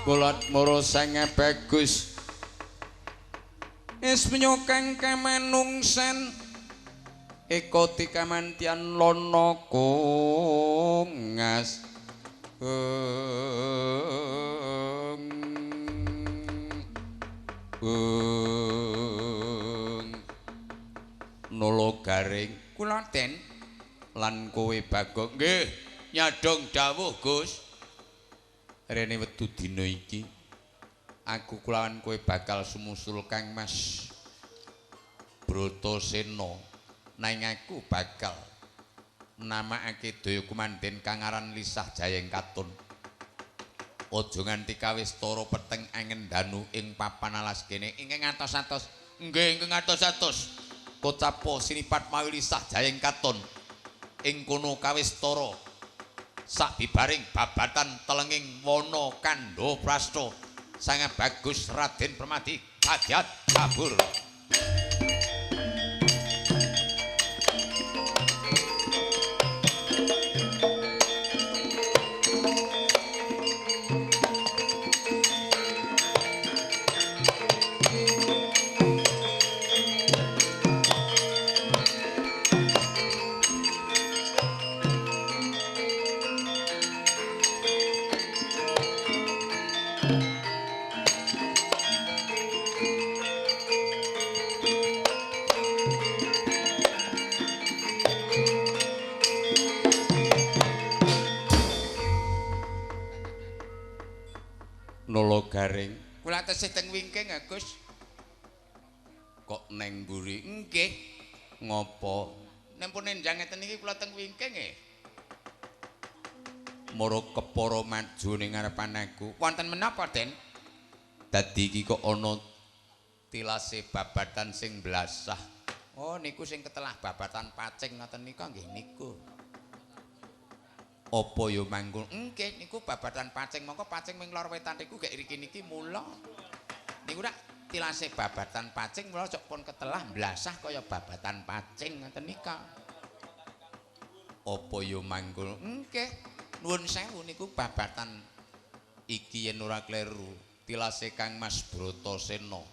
Kulot moro sange bagus ismnya kang kamanungsan eko tikamantian lono kungas nolo garing kula den lan kowe Bagong nggih nyadong dawuh Gus. Rene wetu dina iki aku kulawan kowe bakal sumusul Kang Mas Bratasena nanging aku bakal namakake daya kumandhen kang aran Lisah Jayeng Katun. Aja nganti kawistara peteng angen danu ing papan alas kene ingkang atos-atos. Nggih ingkang atos-atos. Kocapo sinipat mawi Lisah Jayeng Katun ing kono kawistara sabibaring babatan telenging wana Kandha Prasta sangat bagus Raden Permadi kadyat kabur. Nolo garing kula tesih teng wingking Gus. Kok neng mburi? Nggih. Ngopo? Nempun enjang ngeten iki kula teng wingking e. Moro kepara maju ning ngarepan aku. Wonten menapa, Den? Dadi iki kok ana tilase babatan sing blasah. Oh, niku sing ketelah babatan pacing ngoten nika nggih niku. Apa ya mangkul? Nggih niku babatan pacing, mongko pacing ming lor wetan niku gek riki niki mula. Niku rak tilase babatan pacing mula cok pun ketelah blasah kaya babatan pacing ngoten nika. Apa ya mangkul? Nggih, nuwun sewu niku babatan iki yen ora kleru tilase Kang Mas Bratasena.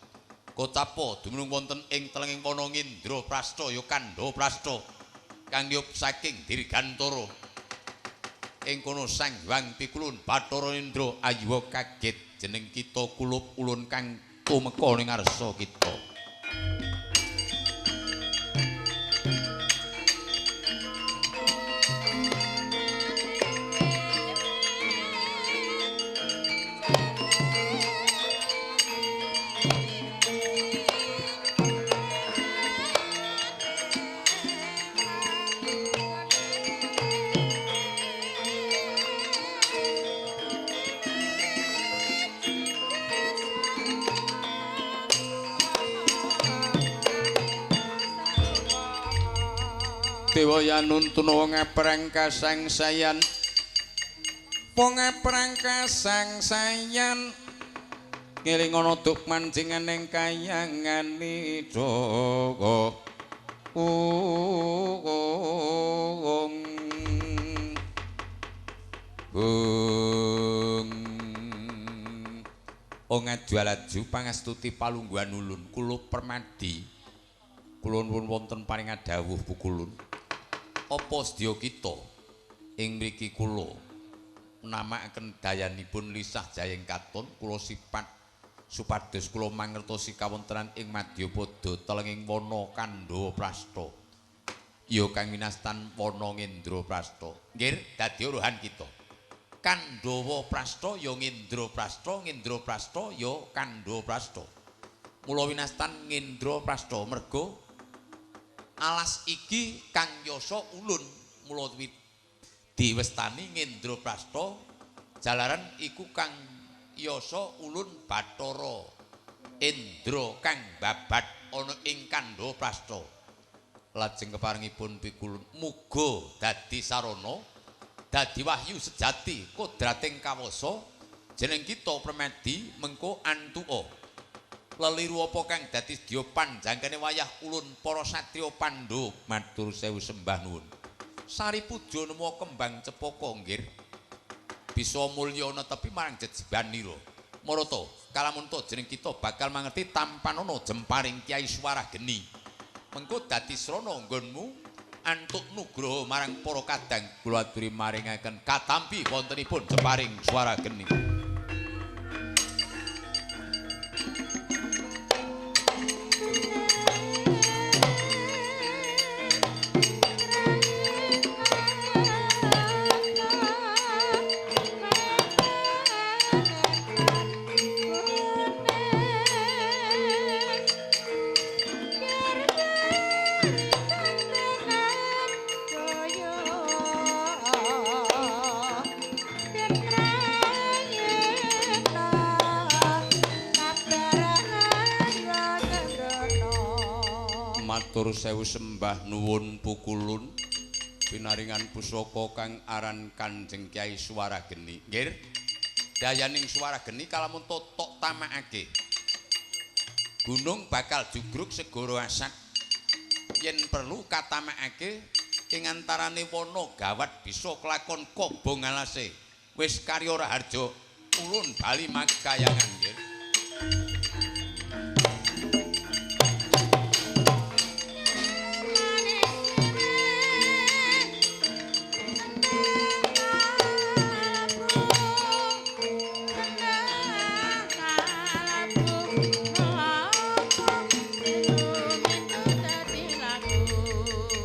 Kocapo dumunung wonten ing telenging wana Ngindra Prasta ya Kandha Prasta kang yub saking Dirgantara. Ing kono Sang Hyang Pikulun Bathara Indra ayuwa kaget jeneng kita kulup ulun kang tumeka ning ngarsa kita. Dewa yanuntuna wong aprang kasangsayan, wong aprang kasangsayan ngeling ana duk mancingan ing kayangane Joko. Ung. Hung ngaju-laju pangastuti palungguhan ulun kula Permadi. Kula nuwun wonten paringadhawuh pukulun. Apa sedya kita ing mriki kula namakaken dayanipun Lisah Jayeng Katon kula sipat supados kula mangertosi kawontenan ing madyapada telenging wana Kandhawa Prastha. Ya kang winastan wana Ngendraprastha. Nggih, dadi uruhan kita. Kandhawa Prastha ya Ngendraprastha, Ngendraprastha ya Kandhawa Prastha. Mula winastan Ngendraprastha merga alas iki kang yasa ulun mula diwestani Ngendraprastha jalaran iku kang yasa ulun Bathara Indra kang babat ana ing Kandhawa Prastha. Lajeng keparengipun pikulun muga dadi sarana dadi wahyu sejati kodrating kawasa jeneng kita Permadi mengko antuka leliru apa kang dadi sedya panjangkane wayah ulun para satriya Pandhawa matur sewu sembah nuwun. Sari puja nemu kembang cepaka nggir bisa mulya netepi marang jejibanira. Marata kalamunta jeneng kita bakal mangerti tampanana jemparing Kyai Swarageni. Mengko dadi srana nggonmu antuk nugroho marang para kadang kula aturi maringaken katampi wontenipun jemparing Swarageni. Matur sewu sembah nuwun pukulun pinaringan pusaka kang aran Kanjeng Kyai Swarageni. Nggih. Dayaning Swarageni kalamun totok tamakake. Gunung bakal jugruk segara asak. Yen perlu katamakake ing antarane wana gawat bisa kelakon kobong alase. Wis karya raharja ulun bali makayangan nggih.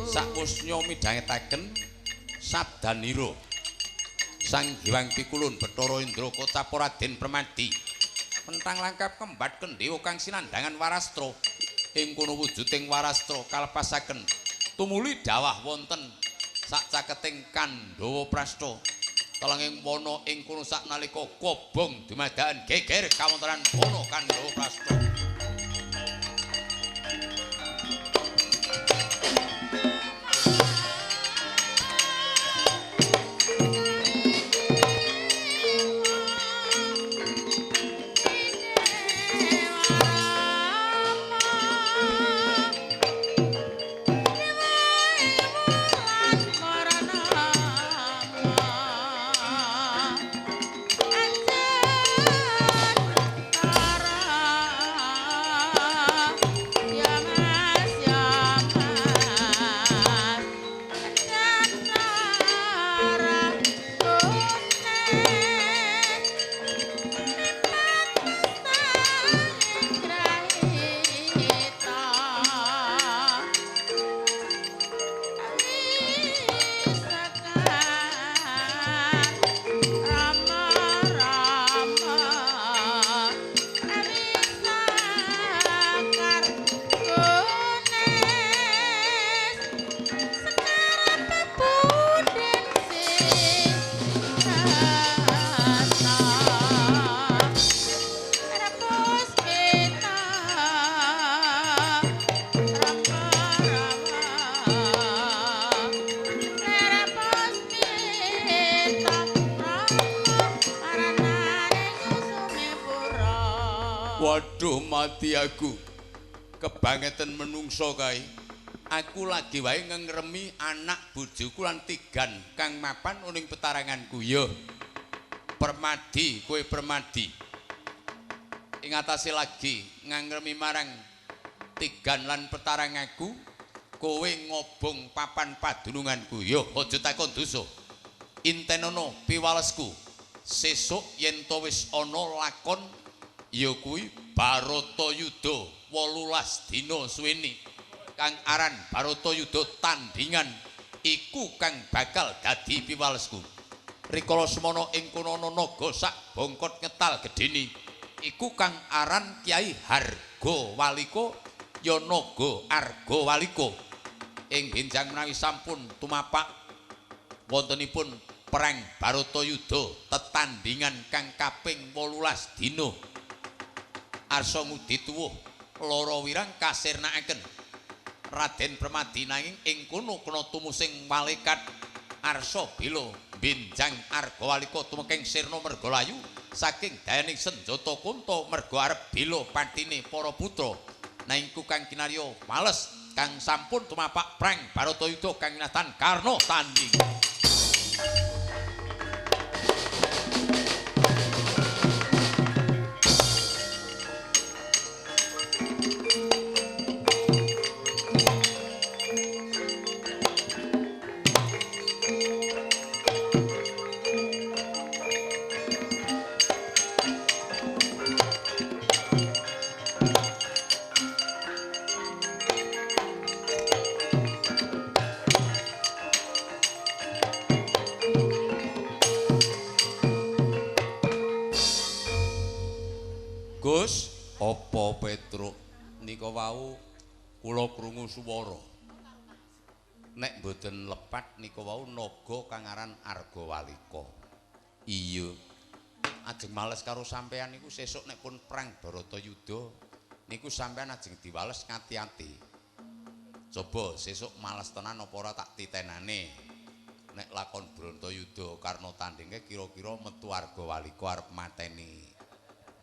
Sakusnya midhangetaken sabdanira Sang Hyang Pikulun Bathara Indra Kocap Raden Permadi pentang langkap kembat kendhewa kang sinandhangan warastra ing kono wujuding warastra kalepasaken tumuli dawah wonten sacaketing Kandhawa Prastha telenging wana ing kono saknalika kobong dumadakan geger kawontenan wana Kandhawa Prastha. Waduh mati aku. Kebangetan menungso kae. Aku lagi wae ngengremi anak bojoku lan tigan kang mapan ning petaranganku. Ya. Permadi, kowe Permadi. Ing atase lagi ngangremi marang tigan lan petaranganku, kowe ngobong papan padununganku. Ya, aja takon dosa. Intenono piwalesku. Sesuk yen to wis ana lakon ya kuwi Baratayuda 18 dina suwene. Kang aran Baratayuda tandingan iku kang bakal dadi piwalesku. Rikala semana ing kono ana naga sak bongkot ngetal gedene. Iku kang aran Kyai Harga Walika ya naga Arga Walika. Ing benjang menawi sampun tumapak wontenipun perang Baratayuda tetandingan kang kaping 18 dina. Arsa ngudi tuwuh lara wirang kasirnakaken Raden Permadi nanging ing kono kena tumusing malaikat arsa bela benjang Arga Walika tumekeng sirna mergalayu saking dayaning senjata kunta merga arep bela patine para putra. Nanging ku kang kinarya males kang sampun tumapak perang Baratayuda kang winatan Karna tanding. Gus, apa Petruk nika wau kula krungu swara. Nek mboten lepat nika wau naga kang aran Arga Walika. Iya. Ajeng males karo sampean niku sesuk nek pun perang Baratayuda niku sampean ajeng diwales ngati-ati. Coba sesuk males tenan apa ora tak titenane. Nek lakon Baratayuda Karna tandinge kira-kira metu Arga Walika arep mateni.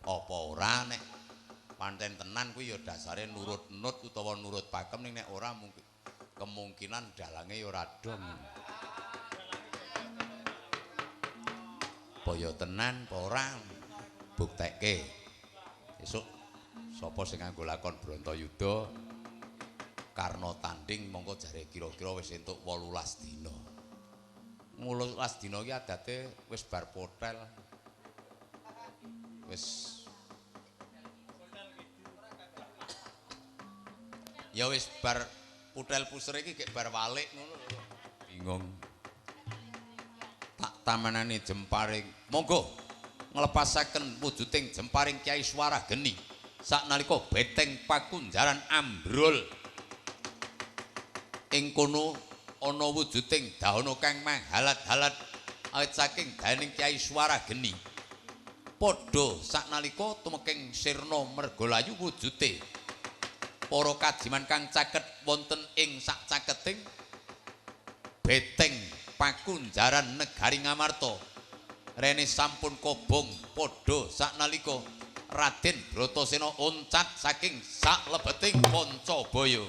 Apa ora nek pancen tenan kuwi ya dasare nurut-nut utawa nurut pakem ning nek ora mungkin kemungkinan dalange ya ora dong. Apa ya tenan apa ora buktekke. Esuk sapa sing nganggo lakon Bratayuda Karna tanding mongko jare kira-kira wis entuk 18 dina. 18 dina iki adate wis bar potel. Wis ya wis bar putel puser iki gek bar walik ngono lho. Bingung. Tak tamanane jemparing. Monggo nglepasaken wujuding jemparing Kyai Swara Geni saknalika beteng pakunjaran ambrol. Ing kono ana wujuding dahana kang manghalat-halat awit saking dayaning Kyai Swara Geni. Padha saknalika tumekeng sirna mergalayu wujute para kajiman kang caket wonten ing sacaketing beteng pakunjaran negari Ngamarta. Rene sampun kobong padha saknalika Raden Bratasena oncat saking saklebeting Pancabaya.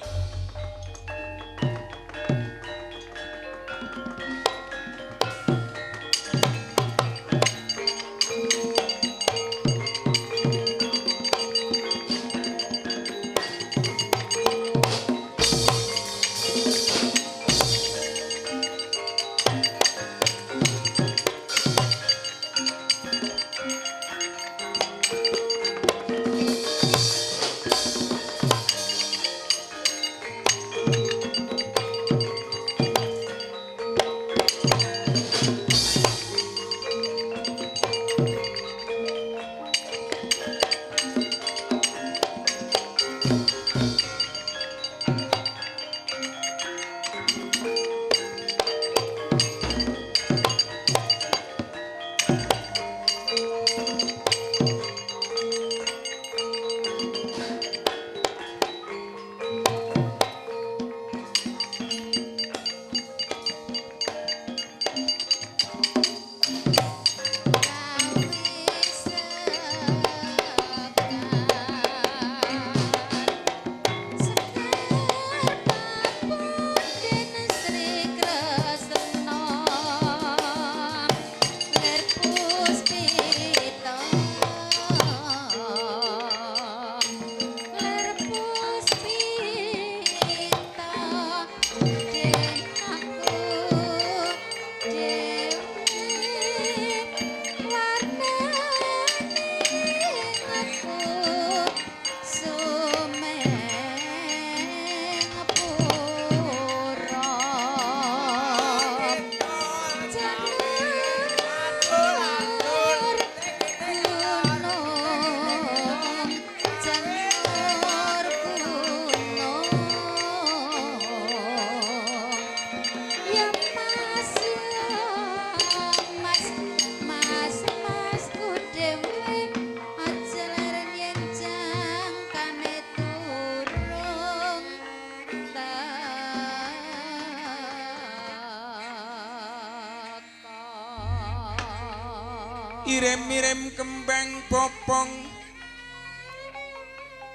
Irem-irem kembang popong,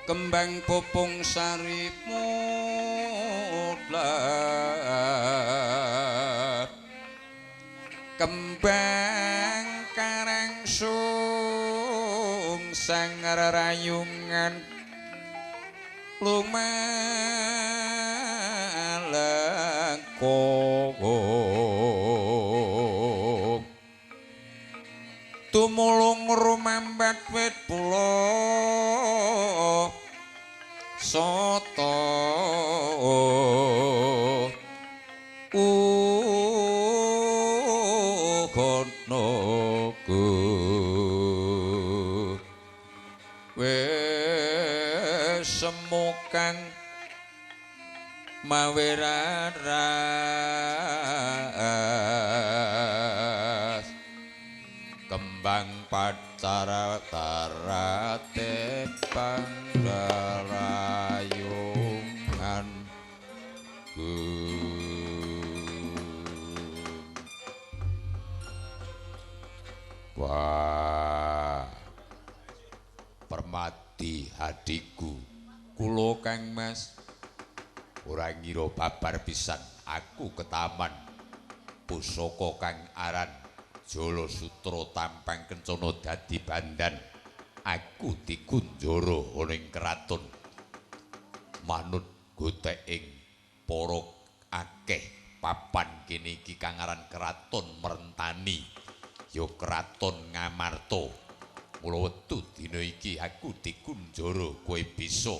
kembang popong sari mudlat, kembang karang sung sang rerayungan lumalengkung tumulung rumambat wit pula soto ugono wis semu kang mawe raras kembang pacara tarate pangdarayungan. Wah, permati hadiku kula Kang Mas ora ngira babar pisan aku ketaman pusaka kang aran Jala Sutra tampang kencana dadi bandan aku dikunjara ana ing kraton manut goteking para akeh papan kene iki kang aran kraton Mertani ya kraton Ngamarta. Mula wektu dina iki aku dikunjara kowe bisa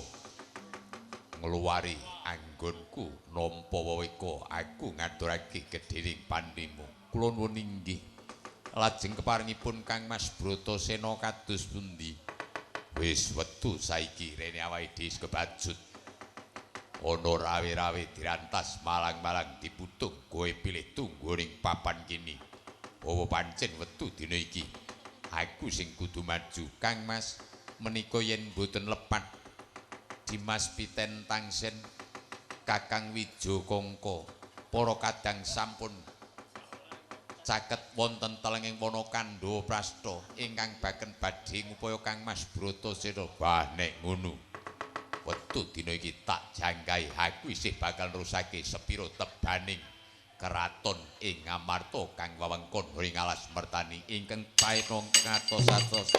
ngluwari anggonku nampa weweka aku ngaturake gedhening pandhimu. Kula nuwun inggih. Lajeng keparengipun Kang Mas Bratasena kados pundi? Wis wektu saiki rene awake dhewe kebacut. Ana rawe-rawe dirantas malang-malang diputung kowe pilih tunggu ning papan kini. Apa pancen wektu dina iki aku sing kudu maju Kang Mas menika yen mboten lepat Dimas Piten Tangsen Kakang Wijakangka para kadang sampun caket wonten telenging wana Kandhawa Prastha ingkang baken badhe ngupaya Kang Mas Bratasena. Wah nek ngono wektu dina iki tak jangkai aku isih bakal nerusake sepira tebaning keraton ing Ngamarta kang wewengkon ing alas Mertani ingkang paenong ngatos-atos.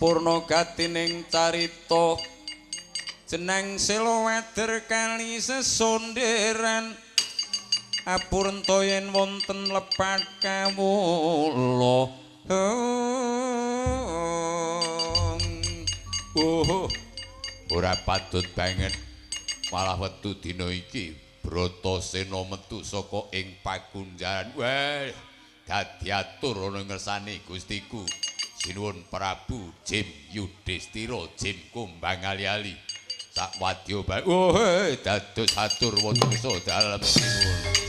Purna gatining carita jeneng sela wader kali sesonderan apurenta yen wonten lepat kawula. Oh, ora patut banget malah wektu dina iki Bratasena metu saka ing pakunjaran. Wah, dadi atur ana ngersane Gustiku Sinuwun Prabu Jim Yudhistira Jim Kumbang Ali-ali sak wadya bae. Oh, dados atur wonten dalem sinuwun.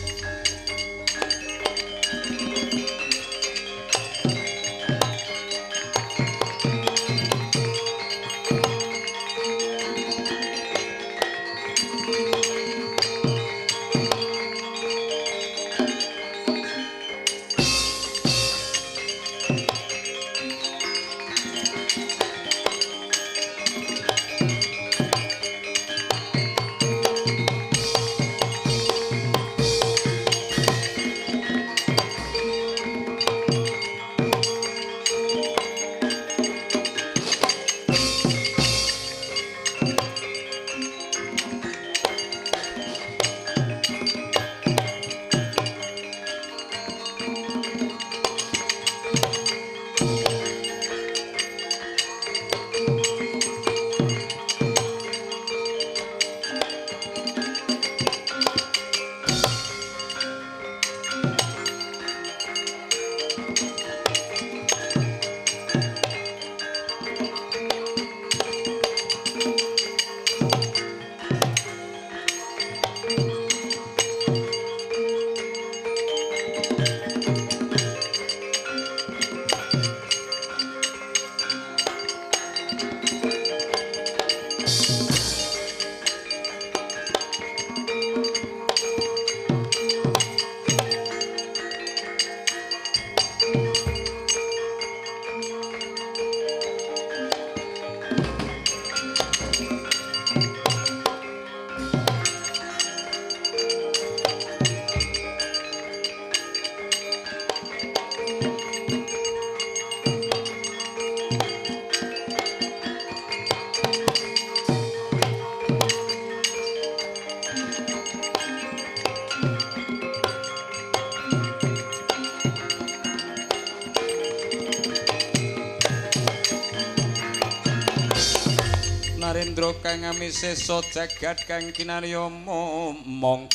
Samudra kang amisesa jagat kang kinarya momong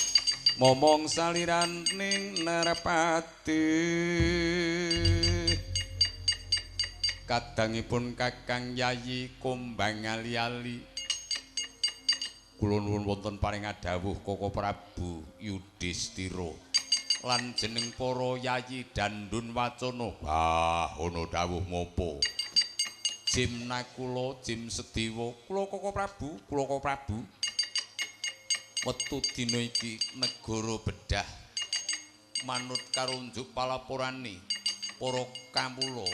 momong saliraning Narapati. Kadangipun Kakang Yayi Kumbang Ali-ali, kula nuwun wonten paring adhawuh Koko Prabu Yudhistira lan jeneng para yayi dandun wacana. Wah, ana dawuh ngopo? Jim Nakula, Jim Sediwa, kula Koko Prabu, kula Koko Prabu. Wektu dina iki negara bedah manut karo njuk palaporane para kawula.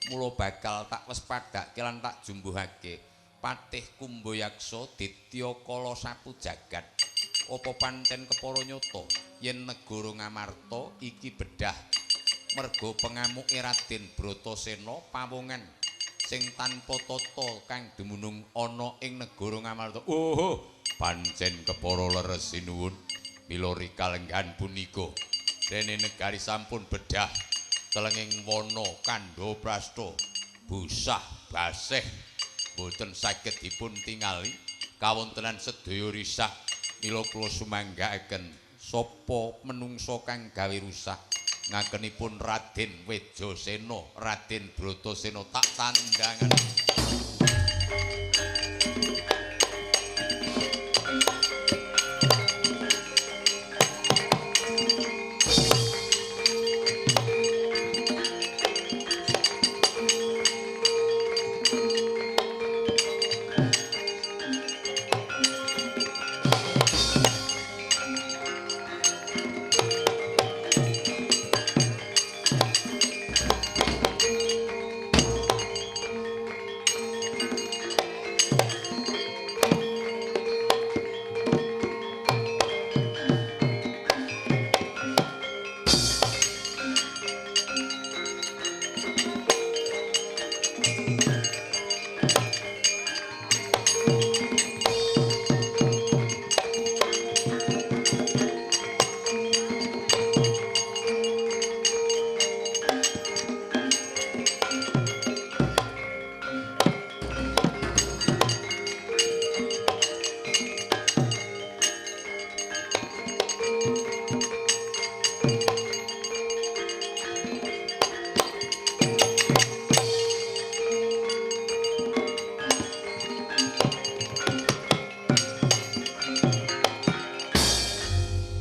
Mula bakal tak wespadake lan tak jumbuhake Patih Kumbayaksa Ditya Kala sapu jagat. Apa pancen kepara nyata yen negara Ngamarta iki bedah merga pengamuke Raden Bratasena pawongan sing tanpa tata kang dumunung ana ing negara Ngamarta. Oh, pancen kepara leres sinuwun. Mila rikalenggahan punika dene negari sampun bedah telenging wana kandha prasta busah baseh boten saged dipun tingali kawontenan sedaya risak. Mila kula sumanggaaken sapa menungsa kang gawe rusak ngakenipun Raden Wejasena, Raden Bratasena tak tandhangan.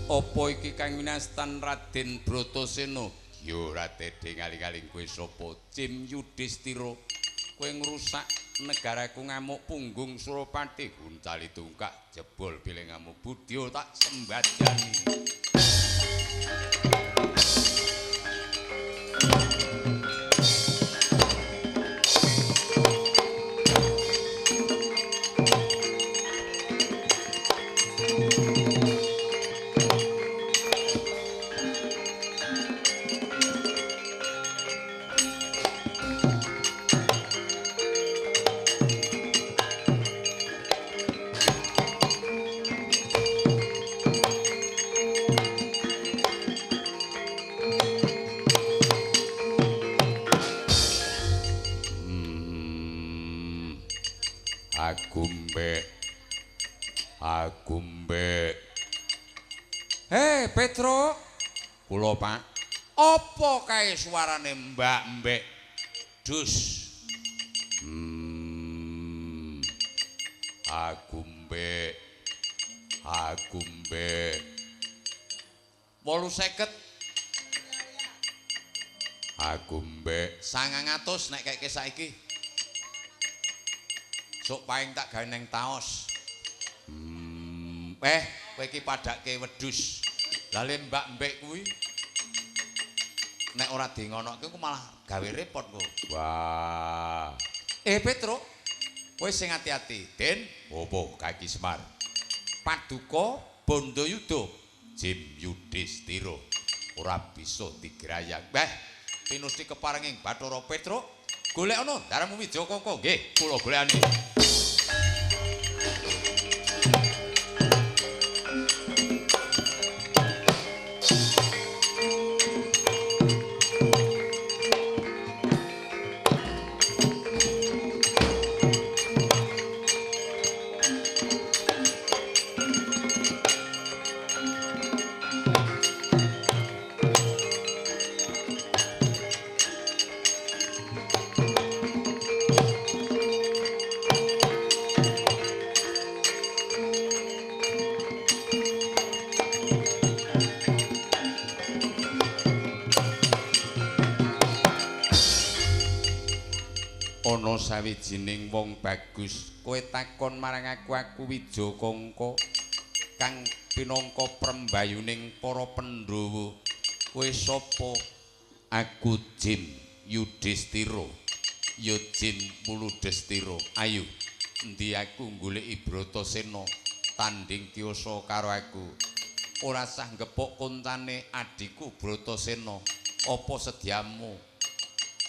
Apa iki kang winastan Raden Bratasena? Ya ora tedhe ngali-kaling kowe sapa? Jim Yudhistira. Kowe ngrusak negaraku ngamuk punggung Surapati. Uncali tungkak jebol pilingamu budya tak sembadani. Agumbek. Hei Petro, kula Pak. Apa kae suarane Mbak Mbek? Dus. Agumbek. Agumbek. 850. Agumbek 900 nek keke saiki. Sok paing tak gawe neng taos. Kowe iki padake wedhus. Lah le Mbak Mbek kuwi nek ora di ngonoke ku malah gawe repot kok. Wah. Petro, kowe sing ati-ati, Den. Opo Kaki Semar? Paduka Bandayuda Jim Yudhistira ora bisa digrayang. Beh, pinusti keparenging Bathara Petro, golek ana Darmu Wijakangka. Nggih, kula golekane. Ana sawijining wong bagus, kowe takon marang aku, aku Wijakangka kang pinangka prembayuning para Pandhawa. Kowe sapa? Aku Jim Yudhistira. Ya Jim Wuludestira. Ayo, endi aku goleki Bratasena tanding tiyasa karo aku. Ora sah ngepuk kontane adhiku Bratasena. Apa sedyamu?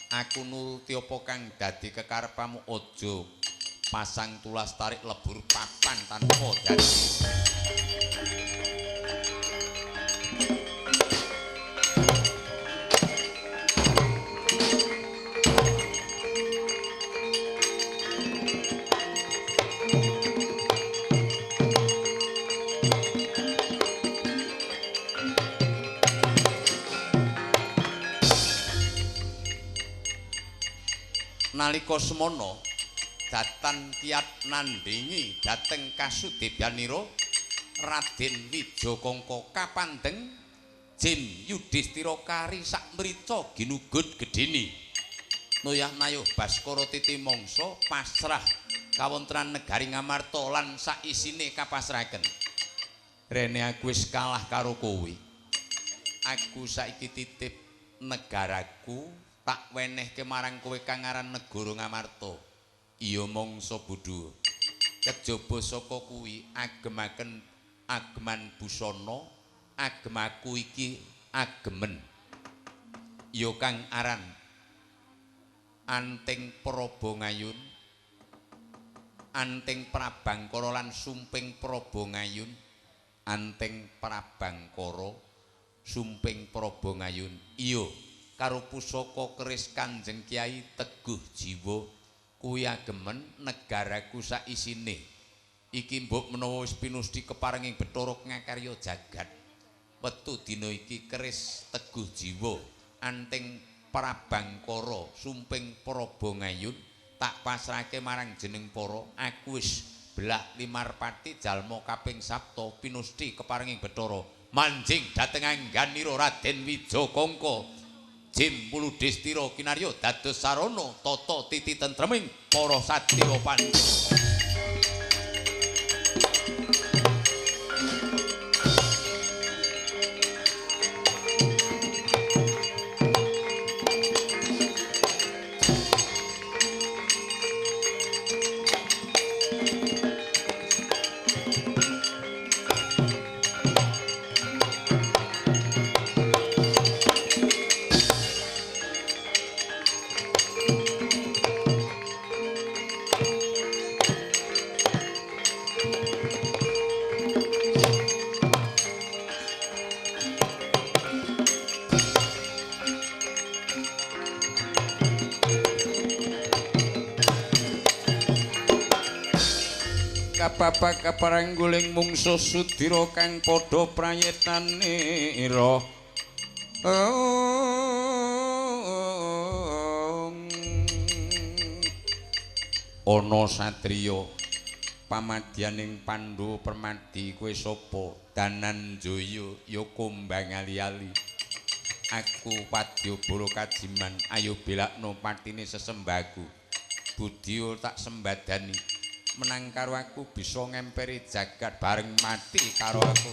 Aku nuruti apa kang dadi kekarepanmu. Aja pasang tulas tarik lebur papan tanpa dadi. Nalika semana datan kiat nandhingi dhateng kasudebyanira Raden Wijakangka kapandheng Jim Yudhistira kari sakmrica ginugut gedhene. Noyah nayuh Baskara titi mangsa pasrah kawontenan negari Ngamarta lan saisine kapasrahaken. Rene aku wis kalah karo kowe. Aku saiki titip negaraku tak wenehke marang kowe kang aran negara Ngamarta. Iya mangsa bodho. Kejaba saka kuwi agemaken ageman busana, agemaku iki agemen. Ya kang aran Anting Praba Ngayun, Anting Prabangkara lan Sumping Praba Ngayun, Anting Prabangkara, Sumping Praba Ngayun. Iya karo pusaka keris Kanjeng Kyai Teguh Jiwa kuwi agemen negaraku saisine. Iki mbok menawa wis pinusti keparenging Bathara ngakarya jagat. Wetu dina iki keris Teguh Jiwa, Anting Prabangkara, Sumping Praba Ngayun tak pasrahke marang jeneng para. Aku wis belak limarpati jalma kaping sapta pinusti keparenging Bathara manjing dhateng angganira Raden Wijakangka. Jim Wuludestira kinarya dados sarana tata titi tentreming para satriya Pandhawa. Kapapak kaparangguling mungsuh Sudira kang padha prayetanira. Ana satriya pamadyaning Pandhawa Permadi, kowe sapa? Dananjaya ya kumbang ali-ali. Aku Wadyabala Kajiman, ayo belakno patine sesembahku. Budya tak sembadani. Menang karo aku bisa ngemperi jagat bareng mati karo aku.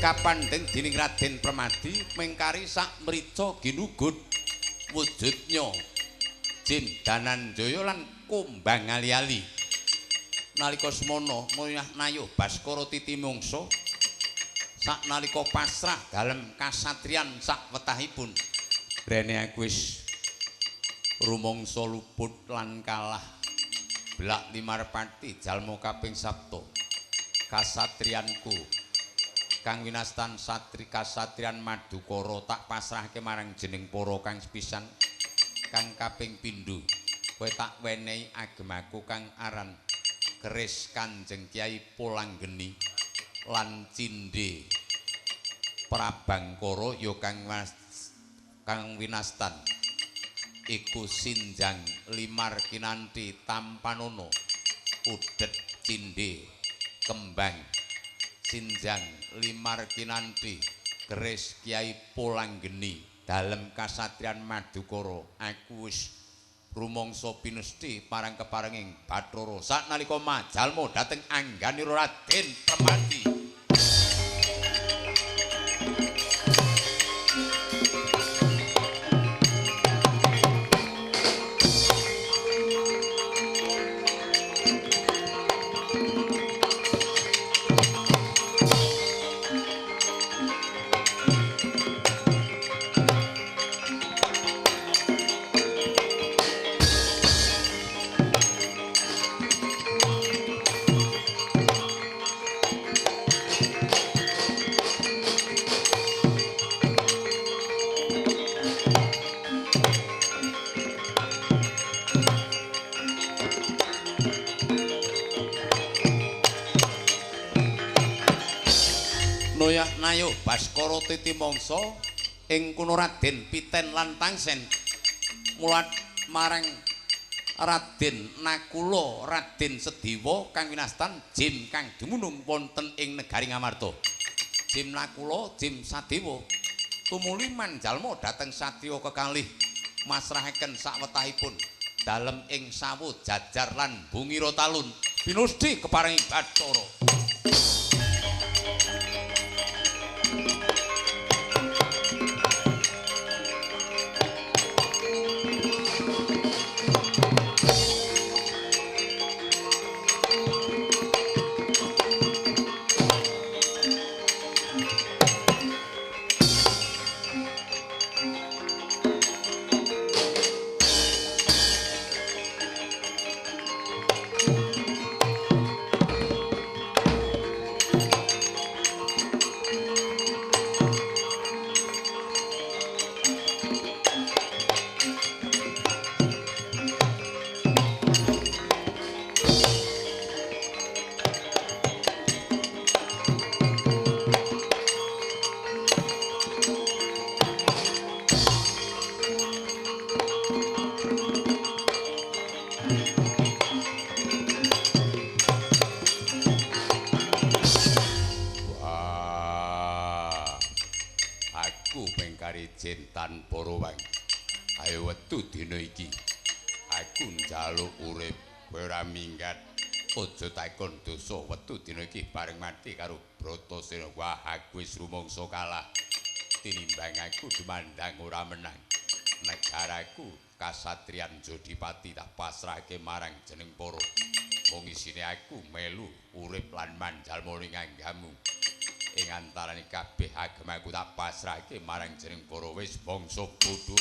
Kapandheng dening Raden Permadi mengkari sak mrica ginugut wujudnya Jin Dananjaya lan kumbang ali-ali. Nalika semono moyah nayuh Baskara titimungsa saknalika pasrah dalem kasatriyan sak wetahipun. Rene aku wis rumangsa luput lan kalah belak limarpati jalma kaping sabta kasatriyanku kang winastan satri kasatriyan Madukara tak pasrahke marang jeneng para kang sepisan kang kaping pindho kowe tak wenehi agemaku kang aran keris Kanjeng Kyai Polanggeni lan cindhe Prabangkara ya kang winastan iku Sinjang Limar Kinanthi Tampanana udet cindhe kembang Sinjang Limar Kinanthi keris Kyai Polanggeni dalem kasatriyan Madukara aku wis rumangsa pinesti parang keparenging Bathara saknalika majalma dhateng angganira Raden Permadi. Noyah nayuh Baskara titimangsa ing kono Raden Piten lan Tangsen mulat marang Raden Nakula Raden Sediwa kang winastan Jim kang dumunung wonten ing negari Ngamarta. Jim Nakula Jim Sadewa tumuli manjalma dhateng satriya kekalih masrahaken sakwetahipun dalem ing sawu jajar lan bungira talun pinusti keparengi Bathara. Cintan Porowang ayo wetu dina iki aku njaluk urip kowe ora minggat aja takon dosa wetu dina iki bareng mati karo Bratasena. Wah aku wis rumangsa kalah tinimbang aku dumandang ora menang negaraku kasatriyan Jodipati tak pasrahke marang jeneng para mung isine aku melu urip lan manjalma ning anggamu ing antarane kabeh agemaku tak pasrahke marang jeneng para wis bangsa bodho.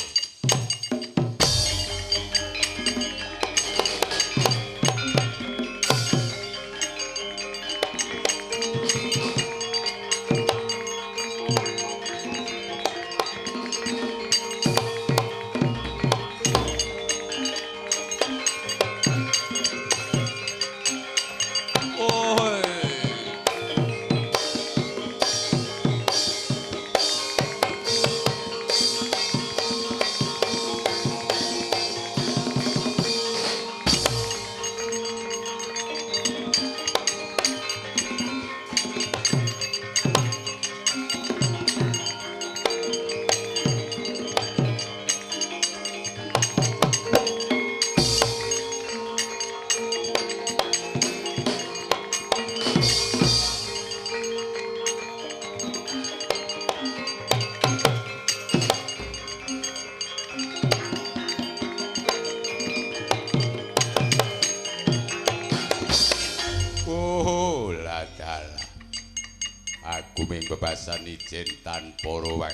Aku ming bebasan ijen tanpa rowang.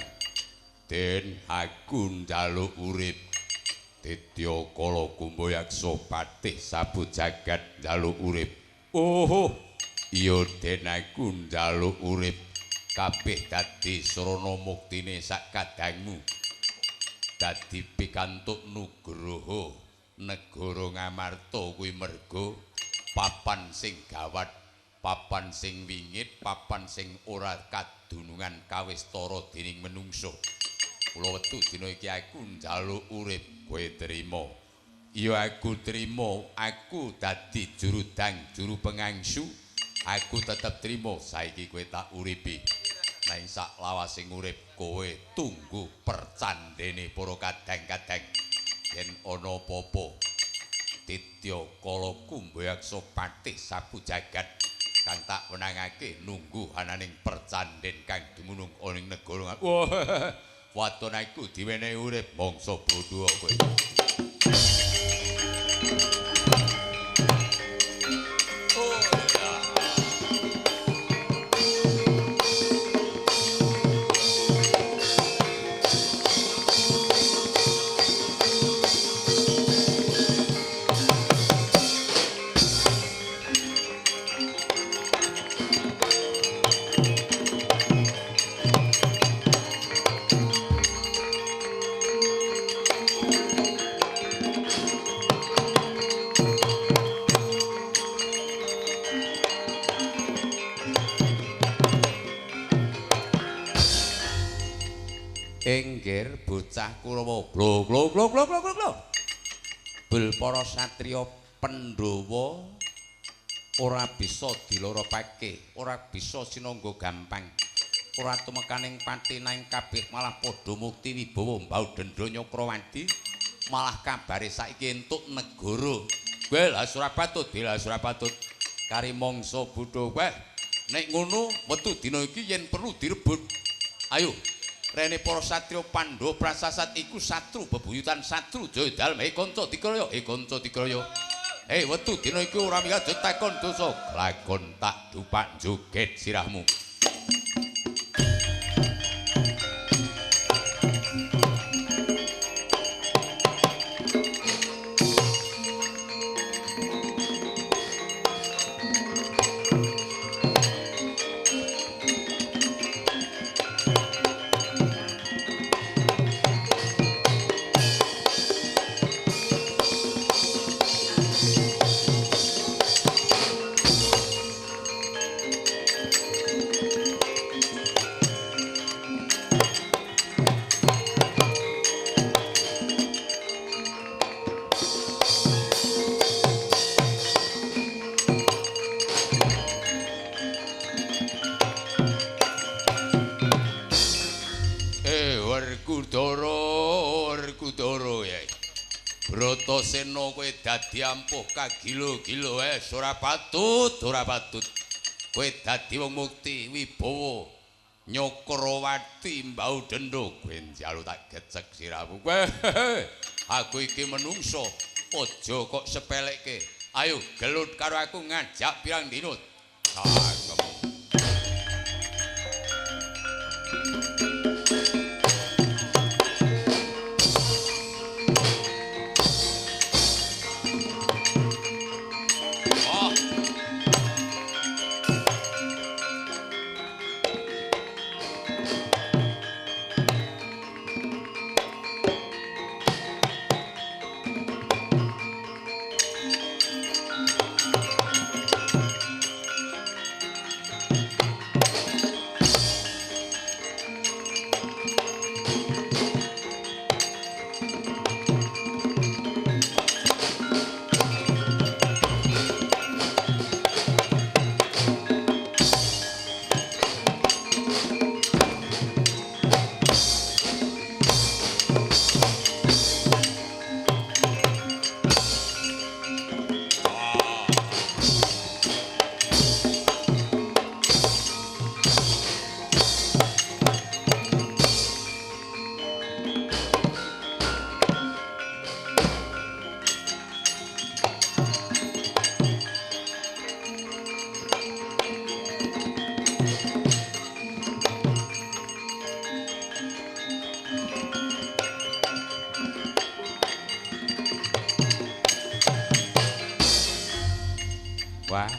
Den aku njaluk urip. Ditya Kala Kumbayaksa patih sabu jagat njaluk urip. Oh, iya den aku njaluk urip. Kabeh dadi sarana muktine sak kadangmu. Dadi pikantuk nugroho negara Ngamarta kuwi merga papan sing gawat, papan sing wingit, papan sing ora kadunungan kawistara dening menungsa. Kula wetu dina iki aku njaluk urip, kowe trima. Iya aku trima, aku dadi jurudang, juru pengangsu. Aku tetep trima, saiki kowe tak uripi. Nanging sak lawasing urip kowe tunggu percandene para kadang-kadang. Yen ana apa-apa, Ditya Kala Kumbayaksa patih sabu jagat kang tak wenangake nunggu ananing percanden kang dumunung ana ing negara. Wah, waton aku diwenehi urip mangsa bodho kowe. Enggir bocah Kurawa glo glo glo glo glo glo. Bel para satriya Pandhawa ora bisa diloropake, ora bisa sinangga gampang. Ora tumekaning pati nang kabeh malah padha mukti wibawa mbau dendha Nyakrawadi. Malah kabare saiki entuk negara. Kowe lah ora patut, lah ora patut. Kari mangsa bodho kowe. Nek ngono wetu dina iki yen perlu direbut. Ayo rene para satriya Pandhawa prasasat iku satru bebuyutan satru jaya dalem he kanca dikraya, he kanca dikraya. Hei wetu dina iki ora minggat takon dosa, lakon tak dupak joget sirahmu. Bratasena kowe dadi ampuh kagilo-gilo wes ora patut, ora patut. Kowe dadi wong mukti wibawa Nyakrawati mbau dendha kowe njaluk tak gecek sirahmu. Kowe aku iki menungso, aja kok sepelekke. Ayo gelut karo aku ngajak pirang dina. Cangkemmu. Wah.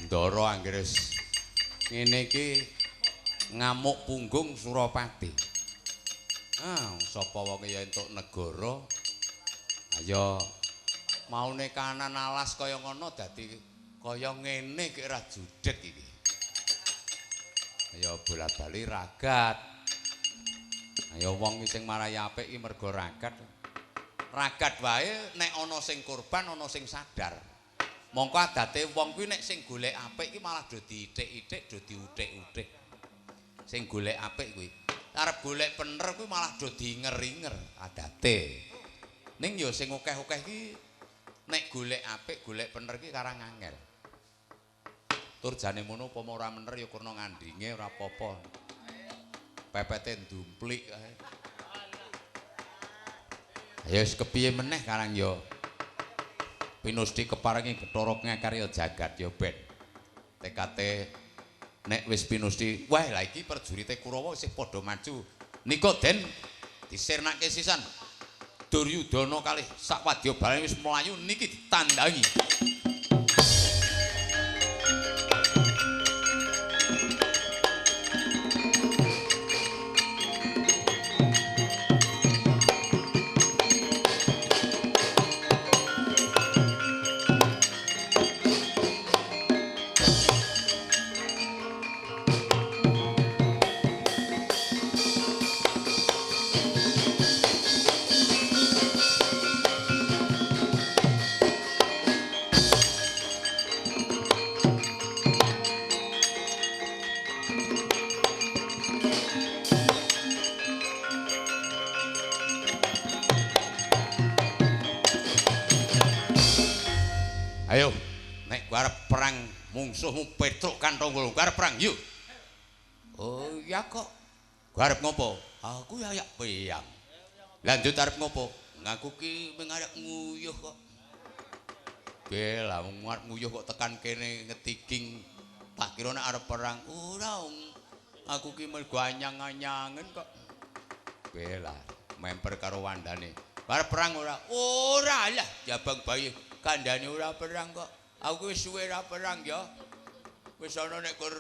Ndara anggere ngene iki ngamuk punggung Surapati. Ah, sapa wonge ya entuk negara. Ayo maune kanan alas kaya ngono dadi kaya ngene iki ora judhek iki. Ayo bola-bali ragat. Ayo wong sing marai apik iki mergo ragat. Ragat wae nek ana sing korban ana sing sadar. Mongko adate wong kuwi nek sing golek apik iki malah do diithik-ithik, do diuthik-uthik. Sing golek apik kuwi arep golek bener kuwi malah do diinger-inger adate. Ning ya sing akeh-akeh iki nek golek apik, golek bener iki karang angel. Tur jane mono upama ora mener ya kurna ngandhinge ora apa-apa. Pepete ndumplik kae. Ya wis kepiye meneh karang ya. Pinusti keparengi Bathara ngakarya jagat ya ben. Tekate nek wis pinusti, wah lah iki prajurite Kurawa isih padha maju. Nika den disirnake sisan. Duryudana kalih sak wadya balane wis mlayu niki ditandangi. Ayo, nek kowe arep perang mungsuhmu Petruk Kanthonggo, kowe arep perang yuk. Oh iya kok. Kowe arep ngopo? Aku ya ayak peyang. Lanjut arep ngopo? Ngaku ki mung arep nguyuh kok. Bela wong arep nguyuh kok tekan kene ngetiking. Tak kira nek arep perang. Ora, aku ki mergo anyang-anyangen kok. Bela memper karo wandane. Arep perang ora? Ora lah, jabang bayi. Kandhane ora perang kok. Aku wis suwe ora perang ya. Wis ana nek kur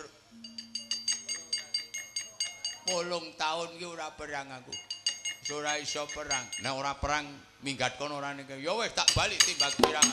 8 taun ki ora perang aku. Wis ora iso perang. Nek ora perang minggat kono ora ning. Ya wis tak balik timbang pirang.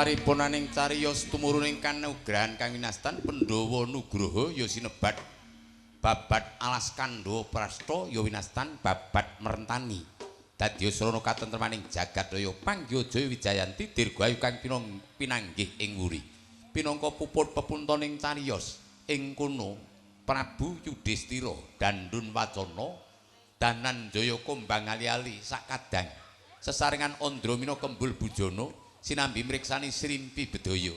Pariponaning cariyos tumuruning kanugrahan kang winastan Pandhawa Nugraha ya sinebat babat alas Kandhawa Prastha ya winastan babat Merentani. Dadi srana katentremaning jagat raya panggiha jaya wijayanti dirgahayu kang pinanggih ing wuri. Pinangka puput pepuntoning cariyos ing kono Prabu Yudhistira dandun wacana Dananjaya kombang ali-ali sakadang sesarengan Andramina kembul bujana sinambi mriksani Srimpi Bedhaya.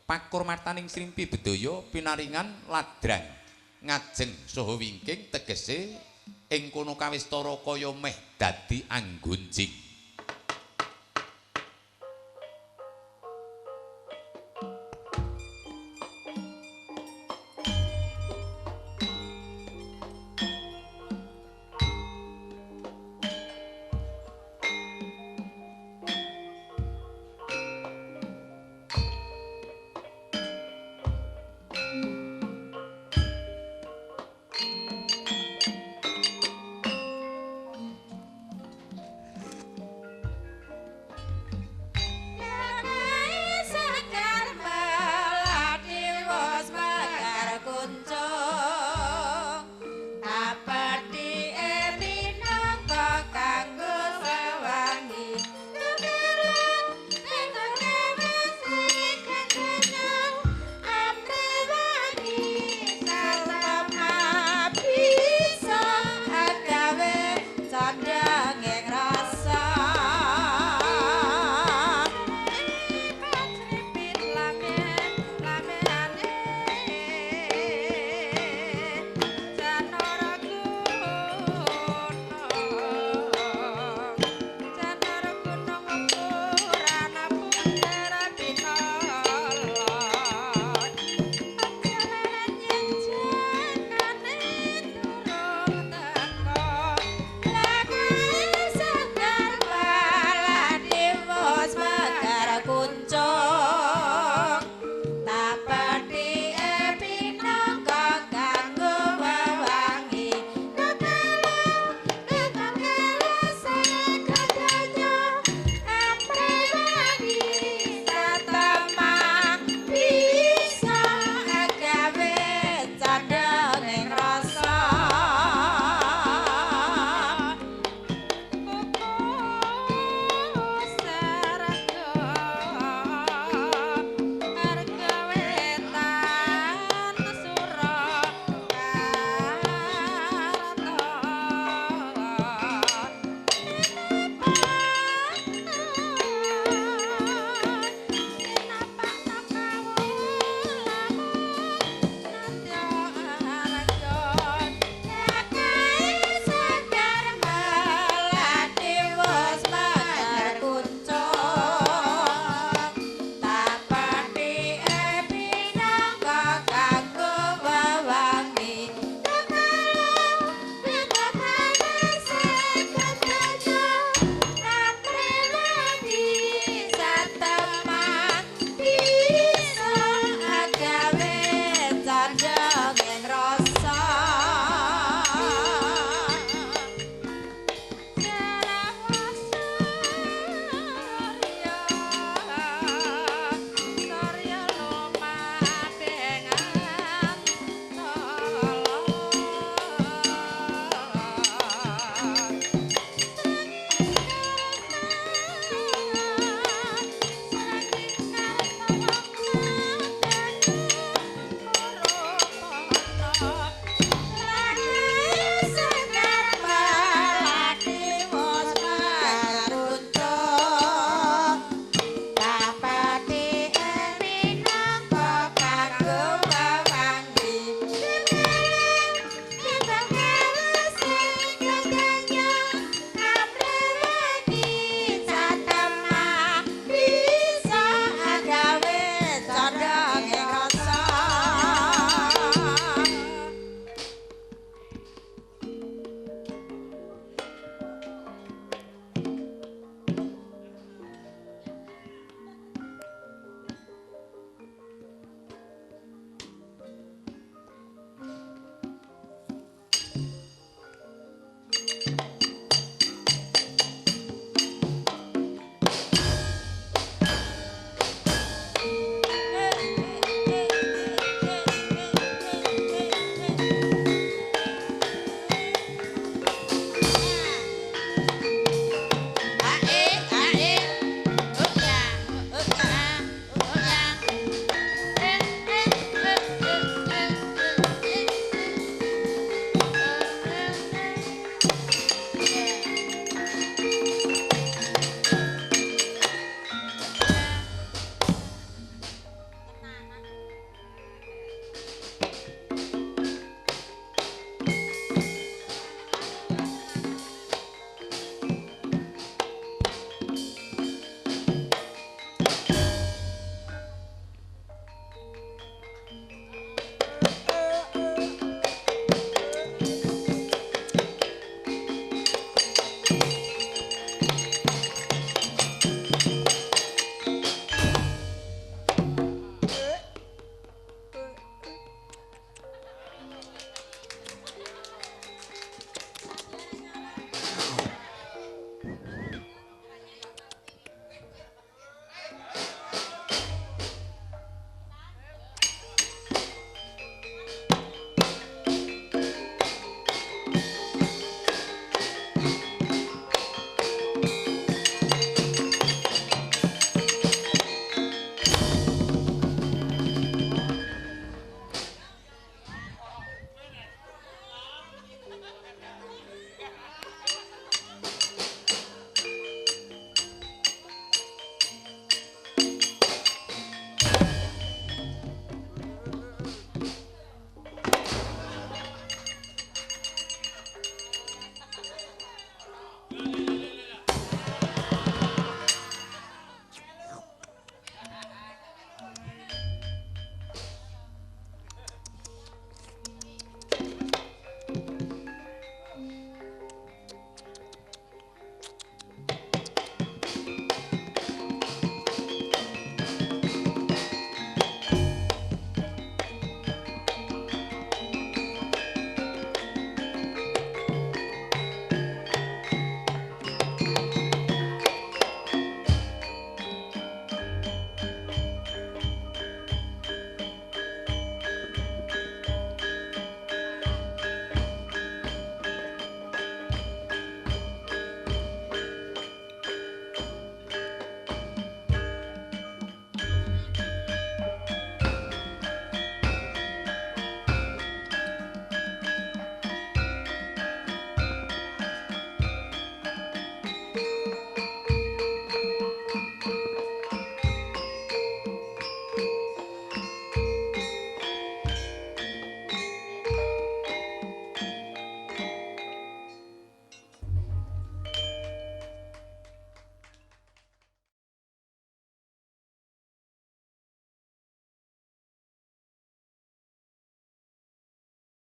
Pakurmataning Srimpi Bedhaya pinaringan ladrang ngajeng saha wingking tegese ing kono kawistara kaya meh dadi anggunjing.